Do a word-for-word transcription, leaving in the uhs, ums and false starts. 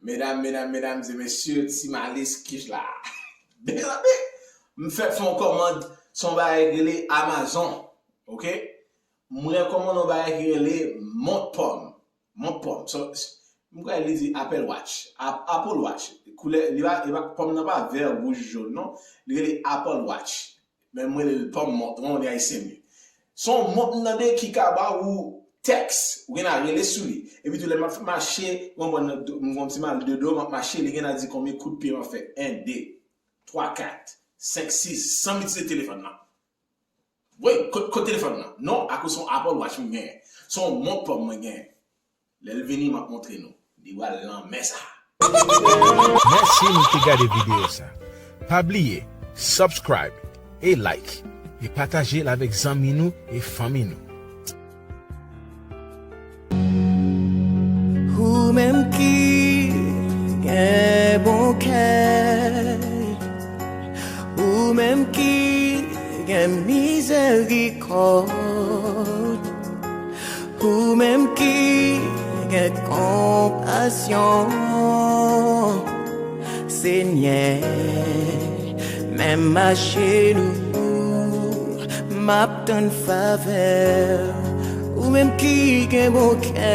Medam, medam, medam e mesye, Ti Malis Kich la. Mezanmi, m fèk fè yon kòmand sou yon bagay ki rele Amazon, oke? M rekòmande yon bagay ki rele mont pòm. Mont pòm. So, m kwè li di Apple Watch. Ap- Apple Watch. Koulè, li pa, li pa, pòm nan pa vè, wouj, jòn, non. Li rele Apple Watch. Men mwen rele l pòm mont, non, li ayisyen m ye. Se yon mont m tande ki ka ba ou tèks, ou gen a rele sou li. Epi tou lè m ap mache, ou konprann, m gon ti mal de do, m ap mache, li gen a di konbyen kout pye m ap fè. En, de, twa, kat, senk, sis, san m itilize telefòn nan. Wi, kot, kot telefòn nan? Non, akoz se yon Apple Watch m genyen. Se yon mont pòm mwen genyen. Lè l vini, m ap montre nou. Li pral nan men sa. Mèsi nou te gade videyo sa. Pa bliye subscribe e like e pataje l avèk zanmi nou e fanmi nou. Ou menm ki gen bon kè, ou menm ki gen mizèrikòd, ou menm ki gen konpasyon, Senyè, men m ajenou, m ap tann favè. Ou menm ki gen bon kè,